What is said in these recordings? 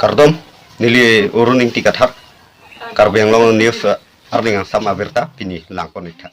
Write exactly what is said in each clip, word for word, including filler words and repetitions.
Kardom, neli Arun Ingti Kathar, Karbi Anglong News, eh, arni angsam abirta pini langpon-iktha.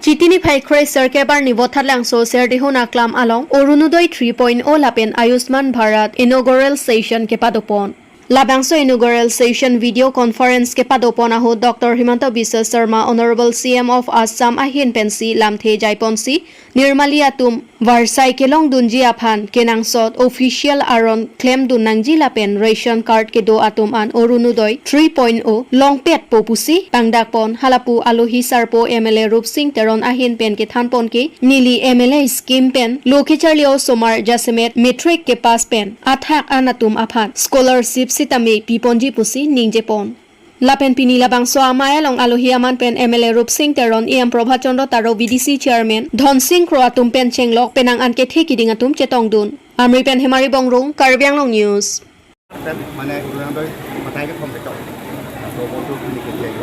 Chiti niphai kre-sirkep arni Vothatlangso Serdihun Aklam along Orunodoi three point oh lapen Ayushman Bharat inaugural session kepadopon. Labangso inaugural session video conference kepadopon ahut Doctor Himanta Biswa Sarma, Honorable C M of Assam ahin pensi lamthe jaiponsi, nirmali atum varsai kelongdunji aphan kenangsot official aron klemdun nangji lapen ration card kedo atum an Orunodoi three point oh longpetpo pusi pangdakpon. Halapu alohi sarpo M L A Rupsing Teron ahin pen kethanpon ke neli M L A scheme pen lo kecharli osomar jasemet matric kepass pen athak an atum aphan scholarship sitame piponji pusi ningjepon. Lapen pini labangso amei along alohi aman pen M L A Rupsing Teron, E M Prabhat Chandra Taro, V D C Chairman Dhonsing Kro atum pen chenglok penang an kethe kiding atum chetongdun. Amri pen Hemari Bongrung, Karbi Anglong News. মানে অৰুণোদয় মাথাই প্ৰথম বেটক। তো বলটো কিনি কেতিয়া আহিব?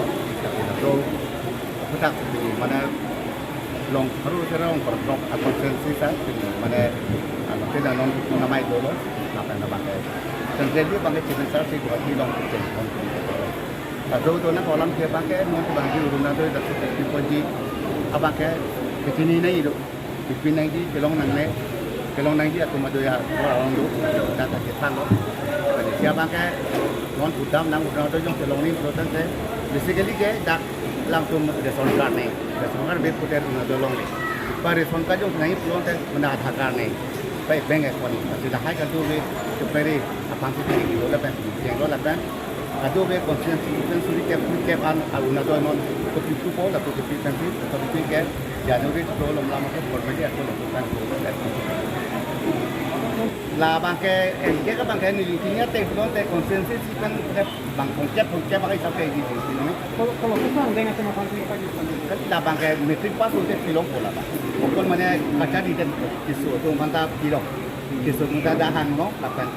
তো কথা মানে লং সৰু সৰু লং ব্লক কনষ্টিটুৱেঞ্চি চাই মানে আগতে জানন নামাই গ'ল। নাপায় নাপাকে চেণ্ট্ৰেলি বাকে chief minister Shri Guwahati long change. Laso atum na kolam ke abangke, non abangke Orunodoi laso fifty point ji abangke kechini nai do. Fifty nai ji kelong nangne, kelong nai ji atum ajo ya, orang do, data ke thang lo. Jadi siya abangke, non pudam nang Orunodoi jong kelong ni, proten te, basically ke, dak langsung ration card ni, ration card be puter Orunodoi long ni. Pa ration card jong nai pulote, mana Aadhaar card ni, pa bank account ni, pasi lahai kadu be, superi, apang si tinggi lo lapen, jeng lo lapen, Kado be constituency, constituency kep, kep an, Orunodoi non, kopi tu po, lapu kopi pensi, kopi ke, January tu lo lam ke, formally aku lakukan. Labangke, eh, dia ke abangke ni, intinya te, belum te, constituency kan, te, bang, kongkep, kongkep, pakai sampai di sini. Kalau, kalau susah, dengan sama-sama, Kan labangke matric pass hote pilong pola ba. Okon mane kacha di den kisu tu manta pilong. Kisu manta dahang no, lapen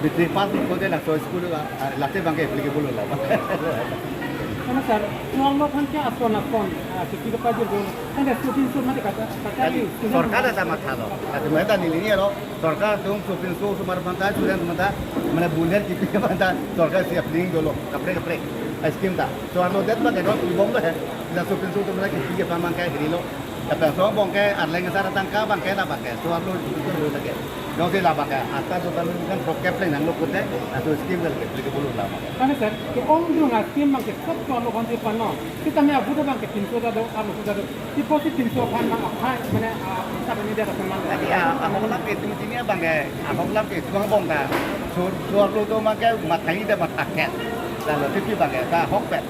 matric pass hote laso school la, ah, late abangke applicable lo ba. Karena sir, uang lo kan kya ason ason, ah, siki ka pajir dun. Kan dia student sur mati kata, kata Kan di student sorkar ada mathalo. Tapi mereka nilai ni lo, sorkar tum student sur sumar manta, student manta, mana bulan kipi manta, sorkar siap ning dolo, kaprek kaprek, scheme ta. So arlo det ba kedok ibom lo he. Laso pinso atum lake kiki pamang ke hiri lo. Tapi so abangke arleng asar tangka abangke na abangke. So arlo itu lo lake. Dong si labangke. Ata so talu kan prokep leng nang lo kute. Atau scheme lake. Lagi bulu lama. Kan sir, ke ong dung a scheme abangke sop to arlo konti pano. Kita me abu abangke pinso ta do, arlo ta do. Tipo si pinso aphan abang aphai, mane, ah, sa bani dia ta pemang. Jadi, ah, ahok lam ke itu sini abangke. Ahok lam ke tuang bong ta. So, so arlo to abangke mathai ta mathaket. Lalu tipi abangke ta ahok pet.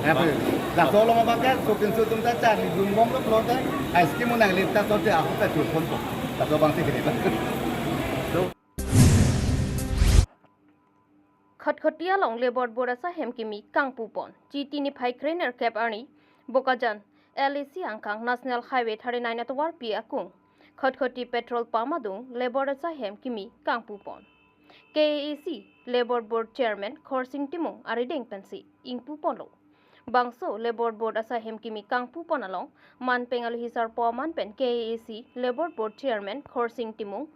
Apa? Laso along abangke, so pinso atum ta charli dun bom lo pulote, ice cream unang lim ta sote ahok ta churpon po. Laso abang si kiri. Khatkhati along Labour Board asahem kimi kangpupon. Chiti niphai krenerkep arni, Bokajan, L A C angkang National Highway thirty-nine atovarpi akung Khatkhati petrol pump adung Labour asahem kimi kangpupon. K A A C Labour Board Chairman Khorsing Timung arideng pensi ingpuponlo. Bangso Labour Board asahem kimi kangpupon along, man peng alohi sarpo aman pen K A A C Labour Board Chairman Khorsing Timung,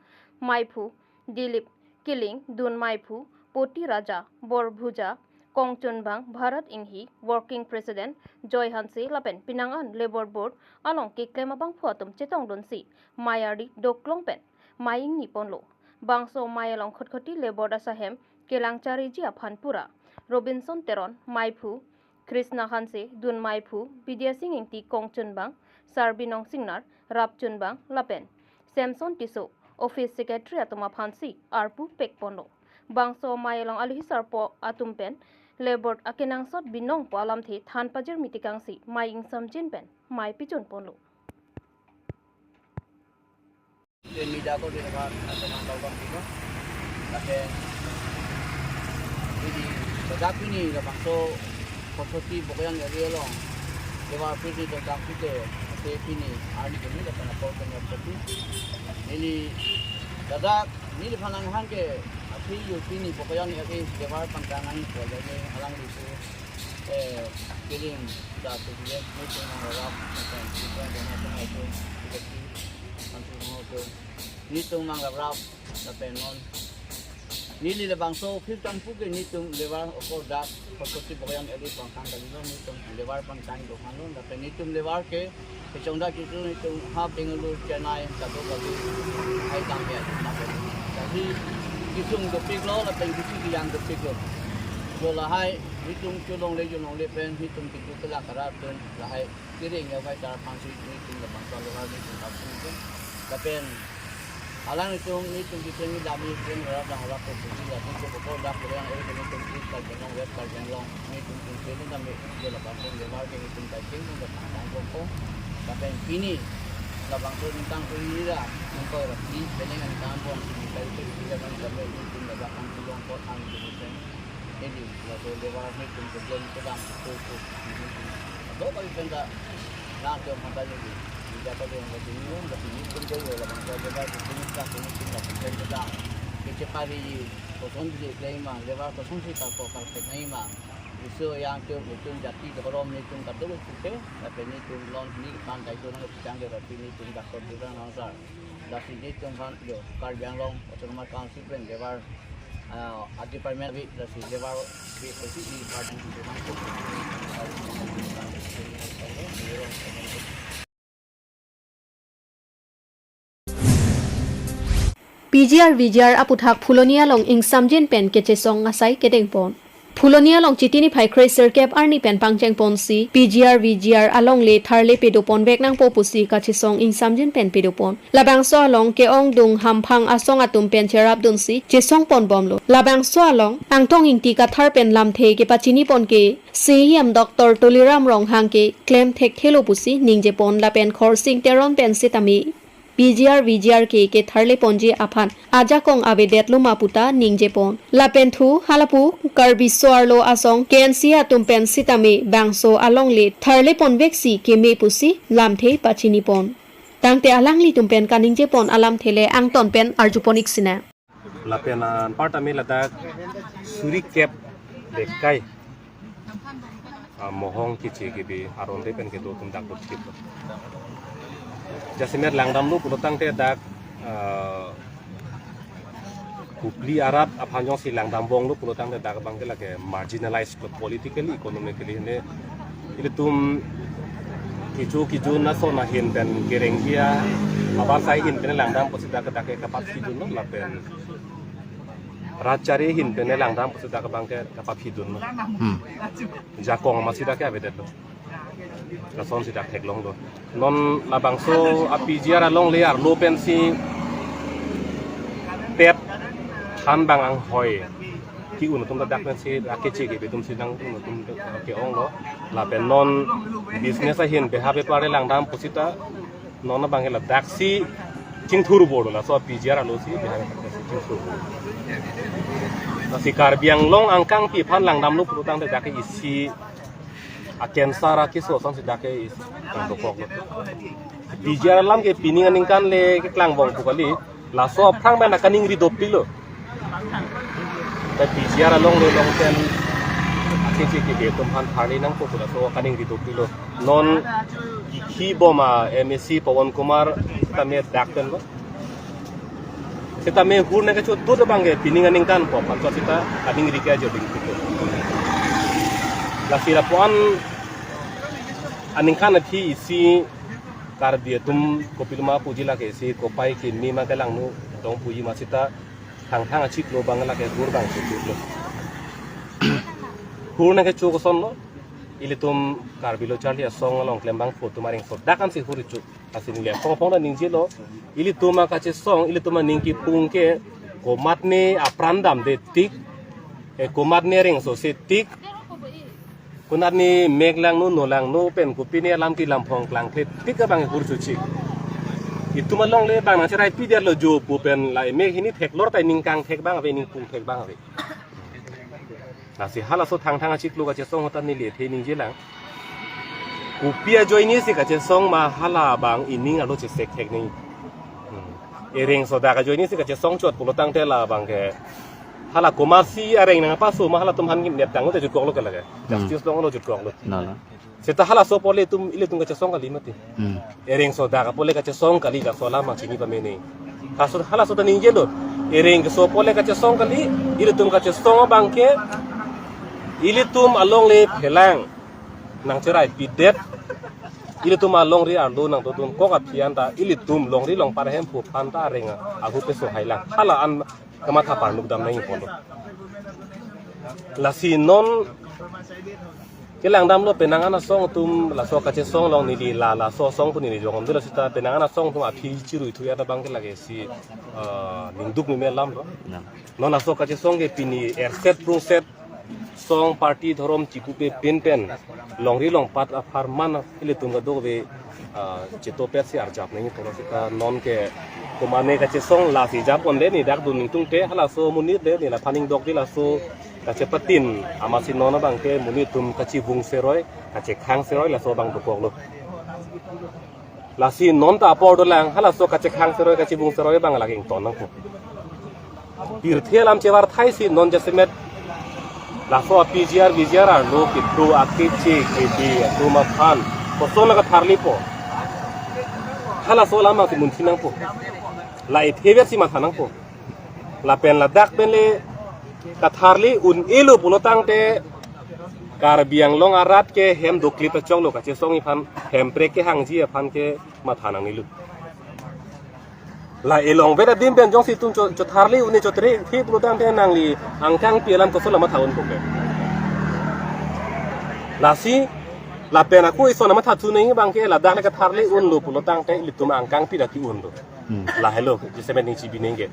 maiphu Dilip Killing, dun maiphu Poti Raja, Borbhuja, Kongchunbang Bharat Inghi, Working President Joy Hanse lapen penang an Labour Board along keklem abangphu atum chetongdunsi mei ardi doklong pen mei ingniponlo. Bangso mei along Khatkhati Labour asahem kelang chariji aphan pura Robinson Teron, maiphu Krishna Hanse, dun maiphu Bidya Sing Ingti, Kongchunbang Sarbinong Singnar, Rapchunbang lapen Samson Tisso, Office Secretary atum aphansi arpu pekponlo. Bangso mei along alohi sarpo atum pen Labour akenangsot binong pu alamthe than pajirmi tekangsi mei ingsamjin pen mei pichunponlo. Media ko di dapat teman tahu bang kita. Lake ini, ladak ini, labangso Khatkhati Bokajan area along Labour Board ni tentang kita, ate pini arni kami dapat lapor kami apa tu. Ini ladak neliphan nanghan ke, ati yo pini Bokajan area Labour pangkangan ko, jadi alang di su, eh, kiling da tu dia, ni tu nang rap, macam tu, macam tu, macam tu, macam tu, Netum nang rap rap lapen non neli labangso phil tangpu ke netum levar oko dak Saraswati Bokoyam eli pangkang kalilo, netum levar pangkang do hanu lapen netum levar ke kechongdak itu netum ha Bengaluru, Chennai, kado kado hai tang ya. Lapen jadi kisung dopiklo lapen kisi kiyang dopiklo. Lo lahai netum cholongle cholongle pen netum kitu kelak arat pen lahai kiring ya vai tar pangsi netum labangso levar netum kapung pen. Lapen alanglitum netum kitu ni dami pen rap dang rap pen puji la netum ko dak pen yang netum East Karbi Anglong, West Karbi Anglong netum pen pen dami ke labangso levar ke netum kai pen netum tang tang ko. Lapen pini labangso netum tang ko ira netum ko rap ni penang netum tang ko netum kai pen ira kan kami netum labangso tulong ko tang pen. Jadi, laso levar netum ke belum sedang ko ko. Ado kali pen ta nang ke mata jadi. Tidak ada yang lagi ni, tapi netum ke ya, levar ke levar ke netum tak netum tak pen sedang. Kece pari koson beli klei ma, levar koson si tak ko karpet nai ma. Isu yang ke netum jati ke belum netum kado ke, tapi netum lon ni kan kai tu nang kecang ke, tapi netum tak ko juga nang sar. Lasi netum aphan yo Karbi Anglong Autonomous Council pen levar, ah, a department bi lasi levar bi kosi i department bi mang ko. P G R V G R aputhak Phuloni along ingsamjin pen kechesong asai kedengpon. Phuloni along Chiti niphai kre sirkep arni pen pangchengponsi P G R V G R alongle tharle pedopon vek nangpo pusi kachesong ingsamjin pen pedopon. Labangso along ke-ongdung hamphang asong atum pen cherapdunsi chesongpon bomlo. Labangso along Angtong Ingti Kathar pen lamthe kepachinipon ke C E M Doctor Tuliram Ronghang ke klem thekthelo pusi ningjepon lapen Khorsing Teron pen sitame P G R V G R ke ketharleponji aphan ajakong avedetlo ma puta ningjepon. Lapen thu halapu Karbi so-arlo asong K N C atum pen sitame bangso alongle tharlepon veksi keme pusi lamthe pachinipon. Tangte alanglitum pen kaningjepon alamthe le angton pen arjupon ik sinang. Lapen anparta me ladak suri kep lekai, ah, mohong kichi kibi aron de pen kedo atum dak dok kip. Jasemet langdamlo pulo tangte dak, ah, Hupli arat aphan jongsi langdambomlo pulo tangte dak abang ke lake marginalized politically, economically ne. Ilitum kichu kichu naso nahin pen kereng dia, abar sai hin pen langdam pusi dak dak ke kapap hidunlo lapen. Rachari hin pen langdam pusi dak abang ke kapap hidunlo. Hmm. Jakong masi dak ke avedetlo. Lasonsi dak theklonglo. Non labangso a P G R alongle arlo pensi tep than bang anghoi ke-un atum dak pensi dak keche kebi atumsi nang un atum ke-onglo. Lapen non business ahin beha bepar langdam pusita non abang ke ladaksi chingthur bor laso P G R alosi beha bepar si chingthur bor. Lasi Karbi Anglong angkangpi aphan langdamlo pulo tangte dak ke isi a cancer akeso asonsi dak ke isi kangdokoklo. P G R alam ke pining aningkan le keklangbom pu kali, laso aphrang pen kaningri dopiklo. Ta P G R alongle along pen akeche kebi atum aphan tharle nangpo pu laso kaningri dopiklo. Non kikhi bom a M A C Pawan Kumar tame dak penlo. Sitame hur nangkechodut abang ke pining aningkan po aphan chot sita kaningri ke ajo dingpiklo. Lasi lapu-an aningkan aphi isi Karbi atum kopiloma puji lake isi kopai kimi ma kelangno tong puji ma sita thangthang achiklo abang lake hur abang chodutlo. Hur nangkecho kosonlo, ilitum Karbi lo charli asong along klembangpo atum areng so dak ansi hur ichu. Lasi neli aphong aphong ta ningjelo, ilitum akachesong, ilitum aning kipung ke komatne apran damde tik, eh, komatne rengso se tik, konatne mek langno, no langno pen kopine alam kelam phong klangkle tik abang hur chuchik. Itum alongle abang nangcheraipi derlo jo pu pen la mek hini theklor ta ining kangthek abang ave, ining pungthek abang ave. Lasi halaso thangthang achiklo kachesong ahut ta neli athe ningjelang. Kopi ajoinesi kachesong ma hala abang ining arlo chesek thek nangji. Hmm. Ereng sodak ajoinesi kachesong chot pulo tangte la abang ke hala komatsi areng nangpaso ma halatum aphan nep tanglo te jutkoklo ke lake. Hmm. Justice longlo jutkoklo. Nala. Seta halaso apot le itum, ilitum kachesong kali mati. Hmm. Ereng so dak apot le kachesong kali, laso alam chini pamene. Kaso halaso ta ningjelo. Ereng so apot le kachesong kali, ilitum kachesong abang ke, ilitum alongle phelang nangcherai pidet. Ilitum alongri arlo nangdodun kok aphi an ta, ilitum longri longpat ahemphu aphan ta areng ahu peso hailang. Hala an kamatha parnuk dam nangji pulo. Lasi non kelang damlo penang an asong atum laso kachesong along neli la, laso asong pu neli jongom dilo seta penang an asong atum aphi chirui thu ya abang ke lake si, eh, ningduk ni me alam lo. Nang. Non laso kachesong ke pini erset prungset song party dhorom chipupe pinpen longri longpat apharman ilitum kadokave, ah, chitopet si arjap nangji pulo seta non ke komane kachesong lasi jap onde ni dak dun ningtung te halaso monit le neli aphan ingdok di laso kachepatin amatsi non abang ke monit atum kachivung seroi kachekhang seroi laso abang dokoklo. Lasi non ta apor dolang, halaso kachekhang seroi kachivung seroi abang lake ington nangpo. Pirthe alam chevar thai si non jasemet laso a-PGR VGR arlo kipro akeche kebe atum aphan koson la katharlipo. Halaso alam si munthi nangpo. La ithevek si matha nangpo. Lapen ladak pen le katharli un-elo pulo tangte Karbi Anglong arat ke hem doklit achoklo kachesongji aphan, hemprek kehangji aphan ke matha nangnelo. La elongvet adim pen jongsi itum cho, chotharli un-e chotre thi pulo tangte nangli angkangpi alam koson la matha unpo ke. Lasi lapen ako ison amatha thu nangji abang ke ladak le katharli unlo pulo tangte ilitum angkangpi ta ki-unlo. Hmm. Lahelo, jasemet ning chibi neng ke.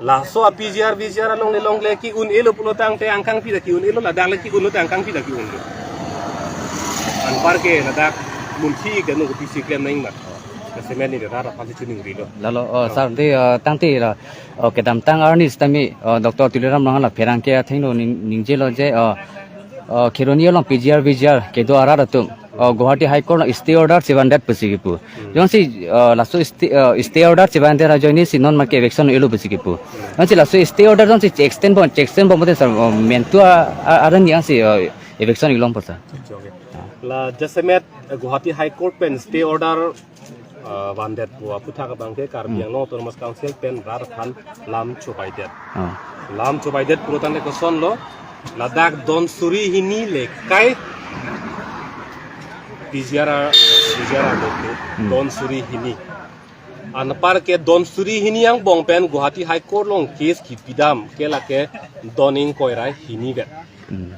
Laso a-PGR VGR alongle longle ki-un-elo pulo tangte angkangpi ta ki-un-elo, ladak le ki-unlo te angkangpi ta ki-unlo. Anpar ke ladak munthi ke nungko pisi klem nangma. Jasemet neli rat aphan si chiningrilo. Lalo, oh, sir, de, uh, tangte la, oh, kedamtang arni sitame, oh, Doctor Tuliram Ronghang la pherangke athengno ning, ningjelo je, oh, oh, Kheroni along PGR VGR kedo arat atum, oh, Guwahati High Court along stay order chevandet pusi kipu. Hmm. Jongsi, uh, laso stay, uh, stay order chevandet ajoine si non make eviction elo pusi kipu. Jongsi laso stay order jongsi extend pon, extend pon mate sir, uh, mentu a, a, aran jongsi, uh, eviction ilong po sir. Okay, okay. La jasemet, uh, Guwahati High Court pen stay order, uh, vandet pu aputhak abang ke Karbi, hmm, Anglong Autonomous Council pen rat aphan lam chobaidet. Oh. Lam chobaidet pulo tangte kosonlo, ladak don suri hini le kai PGR, PGR ado ke, hmm, don suri hini. Anpar ke don suri hini angbong pen Guwahati High Court along case kipidam ke lake don ingkoi ra hini vet. Hmm.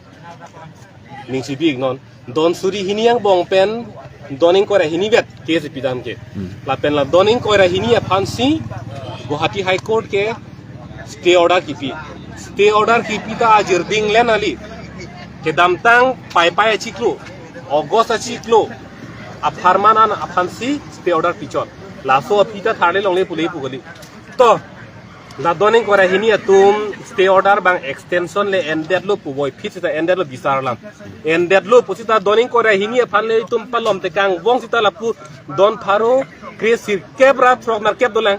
Ning chibi non. Don suri hini angbong pen don ingkoi ra hini vet case pidam ke. Hmm. Lapen la don ingkoi ra hini aphan si Guwahati High Court ke stay order kipi. Stay order kipi ta ajirding len ali. Kedamtang Paipai achiklo, August achiklo apharman an aphan si stay order pichot. Laso aphi ta tharli longle pule pu kali. To, la don ingkoi ra hini atum stay order abang extension le endetlo pu voiphit sita endetlo bisar alam. Endetlo pu sita don ingkoi ra hini aphan le itum palom tekang vong sita lapu don pharo kre sirkep ra throk nerkep dolang.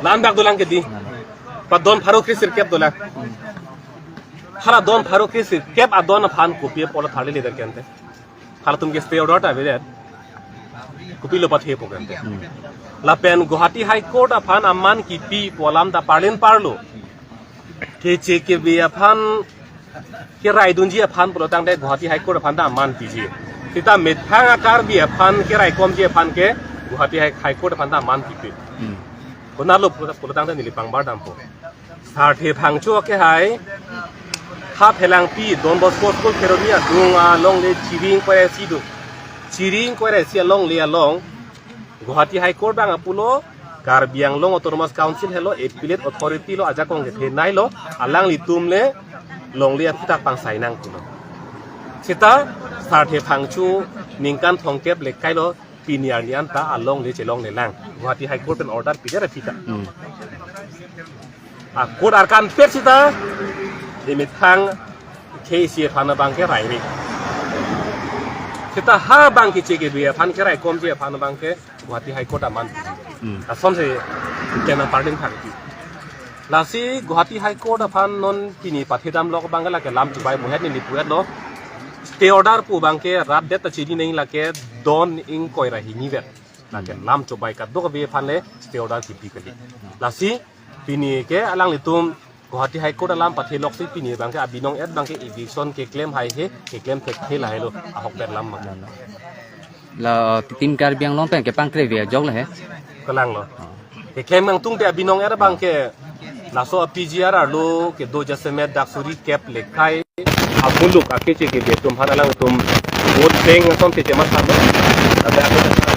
La-an dak dolang ke di. Pa don pharo kre sirkep dolang. Hala don pharo kre sirkep adon aphan kopi apot tharli leader kente. Halatum ke stay order ta avedet. Kopilo pathe po kente. Hmm. Lapen Guwahati High Court aphan aman kipi pu alam ta parlin parlo. Keche kebe aphan keraidunji aphan pulo tangte Guwahati High Court aphan ta aman piji. Sita methang a-Karbi aphan keraikomji aphan ke Guwahati High, High Court aphan ta aman kipi. Hmm. Konatlo pulo, pulo tangte neli pangbar dampo. Sarthe Phangcho ke hai, ha phelangpi Don Bosco School Kheroni adung alongle chiri ingkoi ra isi do. Chiri ingkoi ra isi alongle along Guwahati High Court abang apulo, Karbi Anglong Autonomous Council helo, appellate authority lo, ajakong kethenei lo, alanglitum le longle aphuthak pangsai nang pulo. Sita Sarthe Phangcho ningkan thomkep le kailo pini arni anta alongle chelongle lang. Guwahati High Court pen order pidet aphi ta. Hmm. A-court arkan pet sita, imethang K C aphan abang ke rairi. Sita ha abang keche kebe aphan keraikomji aphan abang ke Guwahati High Court aman. Hmm. Asonsi kena parding thangpi. Lasi Guwahati High Court aphan non pini pathedam lok abang ke lake lam chubai muhet neli puet lo. stay order pu abangke rat det ta chini neng lake don ingkoi ra hini vet. Lake lam chobai kadokave aphan le stay order kipi kali. Lasi pini ke alanglitum Guwahati High Court alam pathe loksi pini abangke abinong et abangke eviction keklem haihe, keklem thekthe lahelo, ahok ber lam abang. La, uh, Team Karbi Anglong pen kepangkre ve ajok le he. Kalang lo. Keklem nangtungte abinong et abangke laso a P G R arlo kedo jasemet dak suri kep lekhai amuluk akeche kebe atum aphan alangtum vote bank asonte chematha lo. Tapi aku